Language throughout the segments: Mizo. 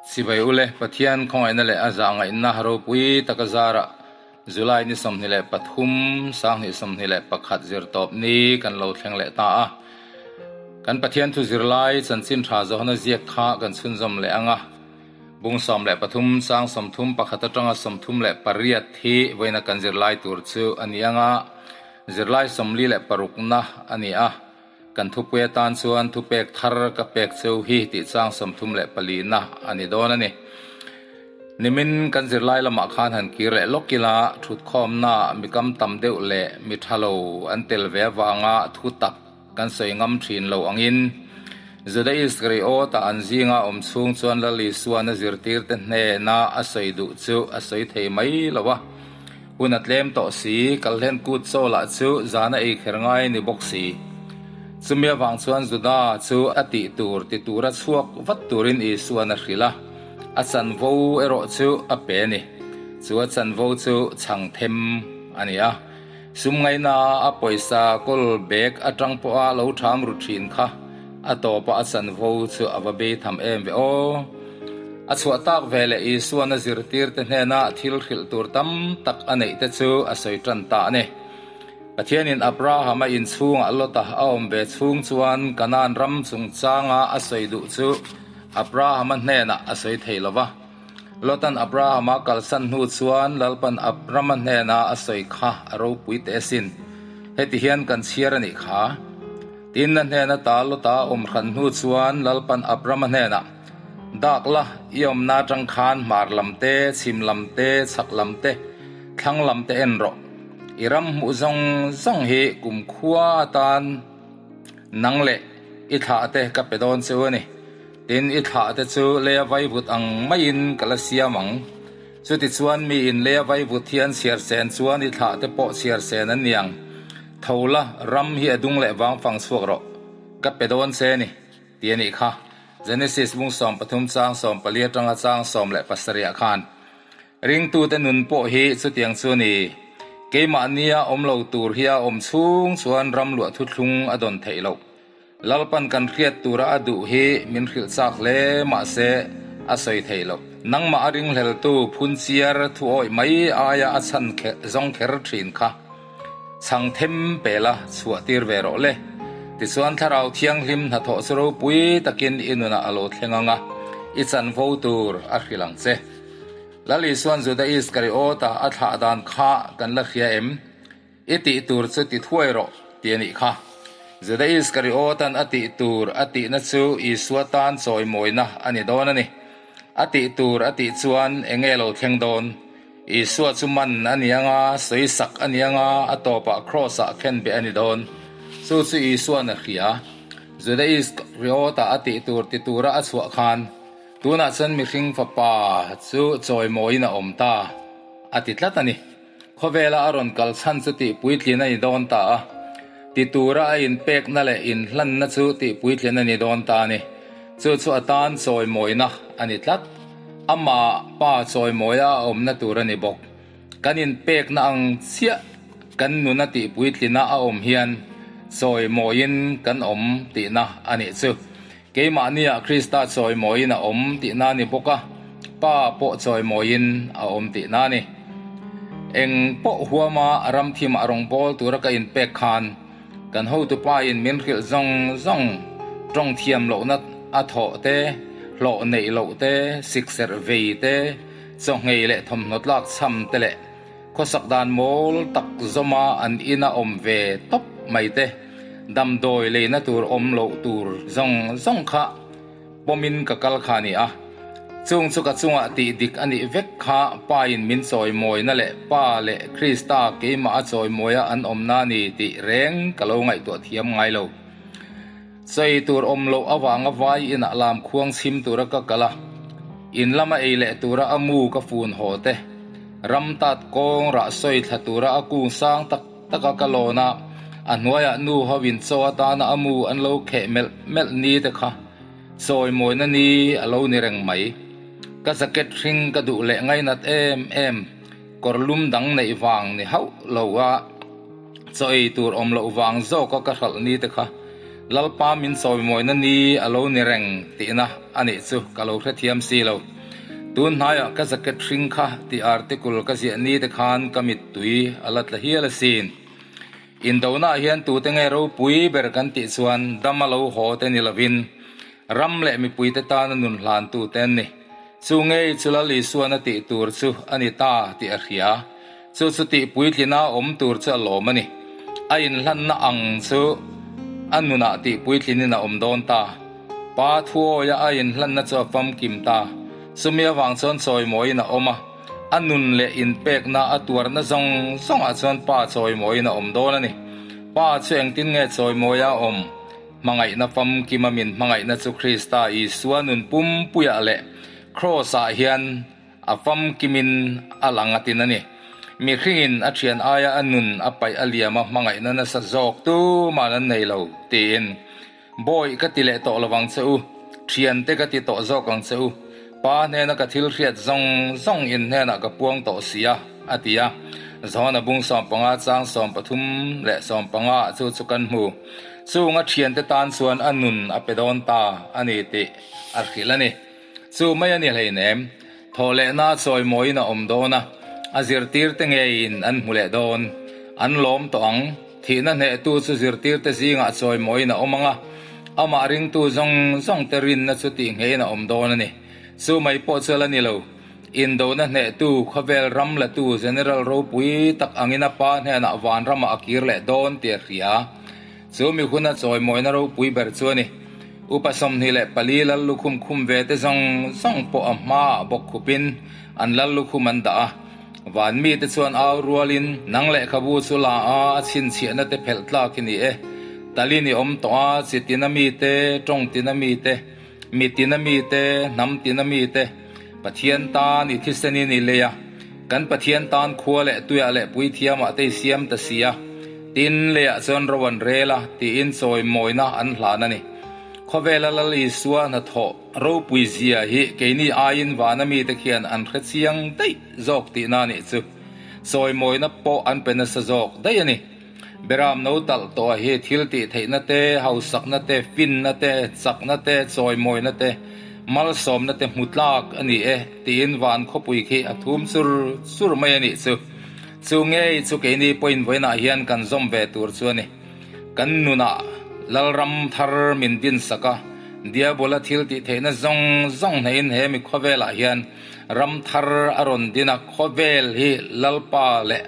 Sipai ule, Pathian khawngaihna leh a zahngaihna ropui taka zarah July ni 23, 2021 zirtawp ni kan lo thleng leh ta a. Kan Pathian thu zirlai chanchin tha zawhna ziak kha kan chhunzawm leh ang a. Bung 13 chang 31 atanga 38 hi vawiina kan zirlai tur chu a ni ang a, zirlai 46na a ni a. Kan thupui atan chuan thupek thar ka pek cheu hi tih chang 34na a ni dawn a ni. Nimin kan zirlai lamah khan han kir leh lawk ila, thutkhawmna mi kam tam deuh leh mi tha lo an tel ve avanga thu tak kan sawi ngam thin lo angin Juda Iskariot-a an zinga awm chhung chuan Lal Isuan a zirtirte hnena a sawi duh chu a sawi thei mai lo a. Hun a tlem tawh si, kalhlen kut chaw lah chu zana ei kher ngai a ni bawk si. Chumi avang chuan Juda chu a tih tur ti tura chhuak vat turin Isuan a hrilh a, a chanvo erawh chu a pe a ni. Chu a chanvo chu chhang them a ni a. Sum ngaina a pawisa kawl bag atang pawha lo tham ru thin kha a tawpa a chanvo chu a va bei tham em ve aw. A chhuah tak ve leh Isuan a zirtirte hnena thil hrilh tur tam tak a neih te chu a sawi tan ta a ni. Pathianin Abraham-a inchhungah Lota a awm ve chhung chuan Kanaan ram chungchanga a sawi duh chu Abraham-a hnenah a sawi thei lo va. Lotan Abraham-a kalsan hnu chuan Lalpan Abraham-a hnena a sawi kha a ropui teh asin. Heti hian kan chhiar a nih kha. Tin, a hnena ta Lota a awm hran hnu chuan Lalpan Abraham-a hnenah, Dak la, i awmna atang khan hmar lam te, chhim lam te, chhak lam te, thlang lam te en rawh. I ram hmuh zawng zawng hi kumkhua atan nang leh i thlah te ka pe dawn cheu a ni. Tin, i thlah te chu leia vaivut ang maiin ka la siam ang. Chutichuan miin leia vaivut hi an chhiar sen chuan i thlah te pawh chhiar sen an ni ang. Tho la, ram hi a dung leh vang fang chhuak rawh. Ka pe dawn che a ni, ti a nih kha. Genesis bung 13 chang 14 atanga chang 17 ah khan. Ringtute nun pawh hi chutiang chu a ni. Keimahnia awm lo tur hi a awm chhung chuan ram luah thuthlung a dawn theih loh. Lalpan kan hriat tura a duh hi min hrilh chak hle mahse a sawi theih loh. Nangmah a ringhleltu phunchiar thu awih mai aia a chhan zawng kher thin kha chhang them pela chhuah tir ve rawh le. Tichuan Thlarau Thianghlim hnathawh chu ropui takin i nunah a lo thleng ang a, i chanvo tur a hrilh ang che. Lal Isuan Juda Iskariota a thlah dan kha kan la hria em? I tih tur chu ti thuai rawh, ti a nih kha. Juda Iskariot-a'n a tih tur a tihna chu Isua tan chawimawina a ni dawn a ni. A tih tur a tih chuan eng nge lo thleng dawn? Isua chu man a ni ang a, sawisak a ni ang a, a tawpah kraws-ah khenbeh a ni dawn. Chu chu Isua'n a hria. Juda Iskariot-a a tih tur ti tura a chhuah khan, Tunah chuan mihring fapa chu chawimawiin a awm ta, a ti tlat a ni. Khawvela a rawn kal chhan chu tih puitlin a ni dawn ta a, ti tura a inpekna leh inhlanna chu tih puitlin a ni dawn ta a ni. Chu chu a tan chawimawina a ni tlat. Amah Pa chawimawia a awmna tur a ni bawk. Kan inpekna ang chiah kan nuna tih puitlina a awm hian chawimawiin kan awm tihna a nih chu. Keimahniah Krista chawimawiin a awm tihna a ni bawk a, Pa pawh chawimawiin a awm tihna a ni. Eng pawh huama ramthimah rawngbâwl tura ka inpek khan kan hotupain min hrilh zawng zawng tawng thiam lohna a thawh te, hlawh neih loh te, sikserh vei te, chawngei leh thawmhnaw tlak chham te leh Khawsak dan mawl tak zawma an ina awm ve tawp mai te, damdawi leina tur awm loh tur zawng zawng kha pawmin ka kal kha a ni a. Chung chu ka chungah tih dik a nih vek kha Pain min chawimawina leh Pa leh Krista keimah a chawimawia an awmna a ni tih reng ka lo ngaihtuah thiam ngai lo. Chei tur awm loh avanga vai inah lam khuang chhim tura ka kal a, in lama ei leh tura a mu ka fun haw te, ram tat kawng rah sawi thla tura a kung sang tak taka ka lawn a, a hnuaiah nu ho in chaw atana a mu an lo kheh melh melh ni te kha chawimawina ni a lo ni reng mai. Ka jacket hring ka duh leh ngainat em em, kawr lum dang neih vang ni hauh lo a, Chaw ei tur awm loh vang zawka ka hralh ni te kha Lalpa min chawimawina ni a lo ni reng tihna a nih chu ka lo hrethiam si lo. Tun hnaiah ka jacket hring kha tih article ka ziah ni te khan ka mittui a la tla hial asin. Indonaah hian tute nge ropui ber kan tih chuan dam a lo haw te ni lovin ram leh mipuite tana nun hlantu te an ni. Chu ngei chu Lal Isuan a tih tur chu a ni ta tih a hria. Chu chu tih puitlina awm tur chu a lawm a ni. A inhlanna ang chu a nunah tih puitlinin a awm dawn ta. Pa thuawia a inhlanna chu a famkim ta. Chumi avang chuan chawimawiin a awm a. A nun leh inpekna a tuarna zawng zawngah chuan Pa chawimawiin a awm dawn a ni. Pa chu engtin nge chawimawia a awm? Hmangaihna famkima min hmangaihna chu Krista Isua nun pumpuiah leh Kraws-ah hian a famkimin a lang a tin a ni. Mihringin a thian aia a nun a paih a liam a hmangaihna nasa zawk tuman an nei lo, tiin. Bawi ka ti leh tawh lovang che u, thiante ka ti tawh zawk ang che u, Pa hnena ka thil hriat zawng zawng in hnenah ka puang tawh si a, a ti a. Johana bung 15 chang 13 leh 15 ah chu chu kan hmu. Chunga thiante tan chuan a nun a pe dawn ta a ni tih a hrilh a ni. Chu mai a ni hleinem, thawhlehna chawimawiin a awm dawn a, a zirtirte ngeiin an hmu leh dawn. An lawm tawh ang. Thihna hnehtu chu zirtirte zingah chawimawiin a awm ang a, amah ringtu zawng zawngte rinna chu tihngeiin a awm dawn a ni. Chu mai pawh chu a la ni lo. Indona hnehtu, khawvel ram latu General ropui tak angin a pa hnenah vanramah a kir leh dawn tih a hria. Chu mi huna chawimawina ropui ber chu a ni. Upa 24 lal lukhum khum ve te zawng zawng pawh a hmaah bawk khupin an lal lukhum an dah a. Van mite chuan au rualin, Nang lehkhabu chu la a, a chhinchhiahna te phelh tlak i ni e. Talin i awm tawh a, chi tina mite, tawng tina mite, mi tina mite, hnam tina mite, Pathian tan i thisenin i lei a, kan Pathian tan khua leh tuiah leh puithiamah te i siam ta si a, tin leiah chuan ro an rel a, tiin chawimawina an hlan a ni. Khawvela Lal Isua hnathawh ropui zia hi keini aiin vana mite khian an hre chiang daih zawk tihna a nih chu. Chawimawina pawh an pe nasa zawk daih a ni. Beram no talh tawh hi thil tih theihna te, hausakna te, finna te, chakna te, chawimawina te, malsawmna te hmu tlak a ni e tiin van khawpui khi a thum chur chur mai a nih chu. Chu ngei chu keini pawhin vawiinah hian kan zawm ve tur chu a ni. Kan nunah Lalram thar min dinsak a, Diabola thil tih theihna zawng zawng hneihin he mi khawvelah hian ram thar a rawn din a, khawvel hi Lalpa leh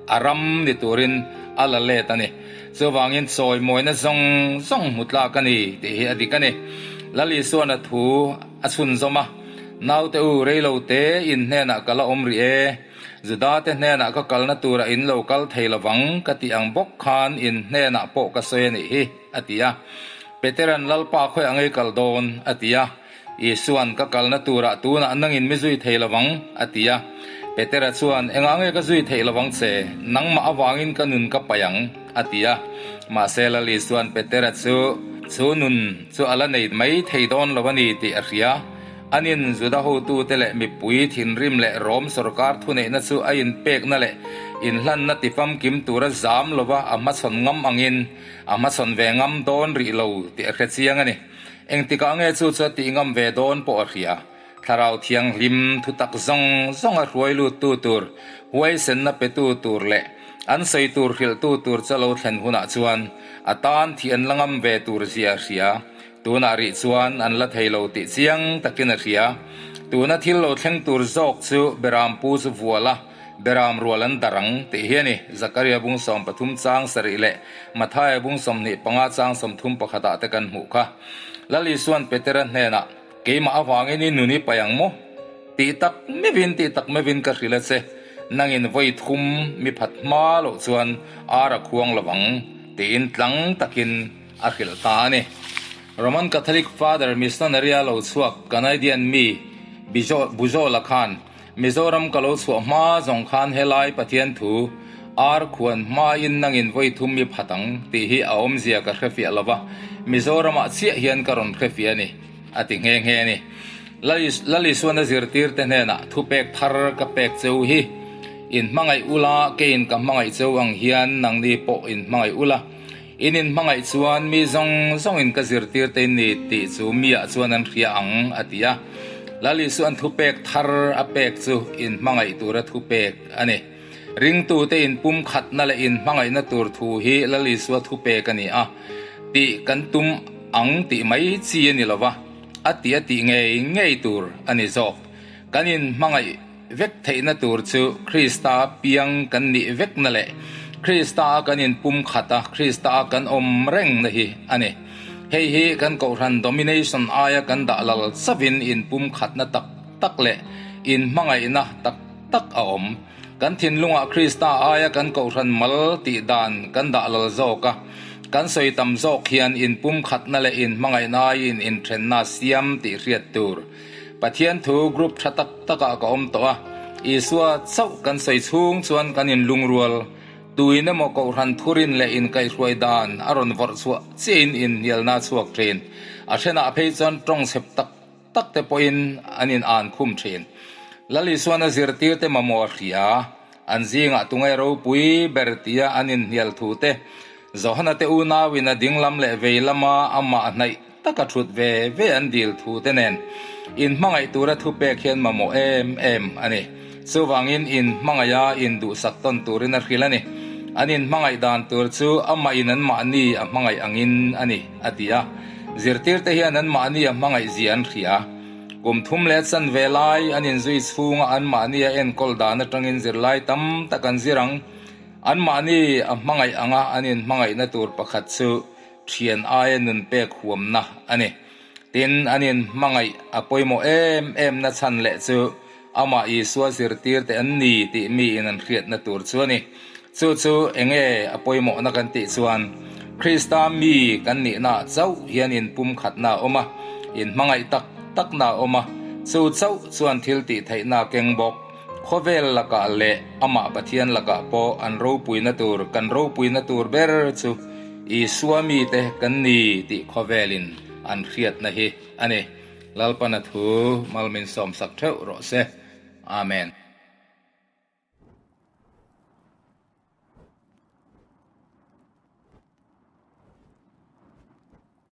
A ram ni turin a la let a ni. Chuvangin chawimawina zawng zawng hmu tlak a ni tih hi a dik a ni. Lal Isuan a thu a chhunzawm a, Naute u, reilo te in hnenah ka la awm rih e. Judate hnenah ka kalna turah in lo kal thei lovang ka tih ang bawk khan in hnenah pawh ka sawi a nih hi, a ti a. Petera'n Lalpa khawiah ngei kal dawn? a ti a. Isua'n ka kalna turah tunah nangin mi zui thei lovang, a ti a. Petera chuan, Engah nge ka zui theih lovang che? Nangmah avangin ka nun ka paih ang, a ti a. Mahse Lal Isua'n Petera chu, Chu nun chu a la nei mai thei dawn lo a ni tih a hria. Anin Juda hotute leh mipui thinrim leh Rom sorkar thuneihna chu a inpekna leh inhlanna tifamkim tura zam lova a hmachhawn ngam angin a hmachhawn ve ngam dawn rih lo tih a hre chiang a ni. Engtikah nge chu chu a tih ngam ve dawn pawh a hria. Thlarau Thianghlim thutak zawng zawng a hruai luttu tur, huaisenna petu tur leh an sawi tur hrilhtu tur chu a lo thlen hunah chuan a tan thih an la ngam ve tur zia a hria. Tunah rih chuan an la thei lo tih chiang takin a hria. Tuna thil lo thleng tur zawk chu Berampu chu vual a, Beram rual an darh ang tih hi a ni. Zakaria bung 13 chang sarih leh Mathaia bung 25 chang 31 ah te kan hmuh kha. Lal Isua'n Petera hnenah, Keimah avangin i nun i paih ang maw? Tih tak meuhin, tih tak meuhin ka hrilh a che. Nangin vawi thum mi phat hma loh chuan ar a khuang lo ang, tiin tlang takin a hrilh ta a ni. Roman Catholic Father missionary a lo chhuak Canadian mi Bujola khan Mizoram ka lo chhuah hma zawng khan helai Pathian thu ar khuan hmain nangin vawi thum mi phat ang tih hi a awmzia ka hrefiah lo va, Mizoramah chiah hian ka rawn hrefiah a ni, a ti nghe nghe a ni. Lal Isuana zirtirte hnenah thupek thar ka pek cheu hi, In hmangaih ula, keiin ka hmangaih cheu ang hian nangni pawh in hmangaih ula, in inhmangaih chuan mi zawng zawngin ka zirtirte in ni tih chu miah chuan an hria ang, a ti a. Lal Isua'n thupek thar a pek chu inhmangaih tura thupek a ni. Ringtute inpumkhatna leh inhmangaihna tur thu hi Lal Isua thupek a ni a, tih kan tum ang tih mai chi a ni lo va, a tih a tih ngei ngei tur a ni zawk. Kan inhmangaih vek theihna tur chu Krista piang kan nih vekna leh Krista-a kan inpumkhat a, Krista-a kan awm rengna hi a ni. Hei hi kan kohhran domination aia kan dah lal chauhin inpumkhatna tak tak leh inhmangaihna tak tak a awm. Kan thinlungah Krista aia kan kohhran mal tih dan kan dah lal zawk a, kan sawi tam zawk hian inpumkhatna leh inhmangaihna aiin inthenna siam tih hriat tur. Pathian thu group tha tak takah ka awm tawh a, Isua chauh kan sawi chhung chuan kan inlungrual. Tuin emaw kohhran thurin leh inkaihhruai dan a rawn vawrh chhuah chiahin inhnialna a chhuak thin. A thenah phei chuan tawng chep tak tak te pawhin an in an khum thin. Lal Isuan a zirtirte mamawh a hria, an zingah tunge ropui ber tia an inhnial thu te, Johana te unauin a dinglam leh vei lama amah hnaih taka thut ve ve an dil thu te nen inhmangaih tura thupek hian mamawh em em a ni. Chuvangin inhmangaiha induhsak tawn turin a hrilh a ni. An inhmangaih dan tur chu amahin anmahni a hmangaih angin a ni, a ti a. Zirtirte hian anmahni a hmangaih zia an hria. Kum thum leh chanve lai an inzui chhunga anmahni a enkawl dan atangin zirlai tam tak an zir ang. Anmahni a hmangaih anga an inhmangaihna tur pakhat chu thian aia nun pek huamna a ni. Tin, an inhmangaih a pawimawh em em na chhan leh chu amah Isua zirtirte an ni tih miin an hriatna tur chu a ni. Chu chu enge a pawimawhna kan tih chuan Krista mi kan nihnaah chauh hian inpumkhatna a awm a, inhmangaih tak takna a awm a, chu chauh chuan thil tih theihna a keng bawk. Khawvel lakah leh amah Pathian lakah pawh an ropuina tur, kan ropuina tur ber chu Isua mite kan ni tih khawvelin an hriatna hi a ni. Lalpana thu mal min sawmsak theuh rawh se. Amen.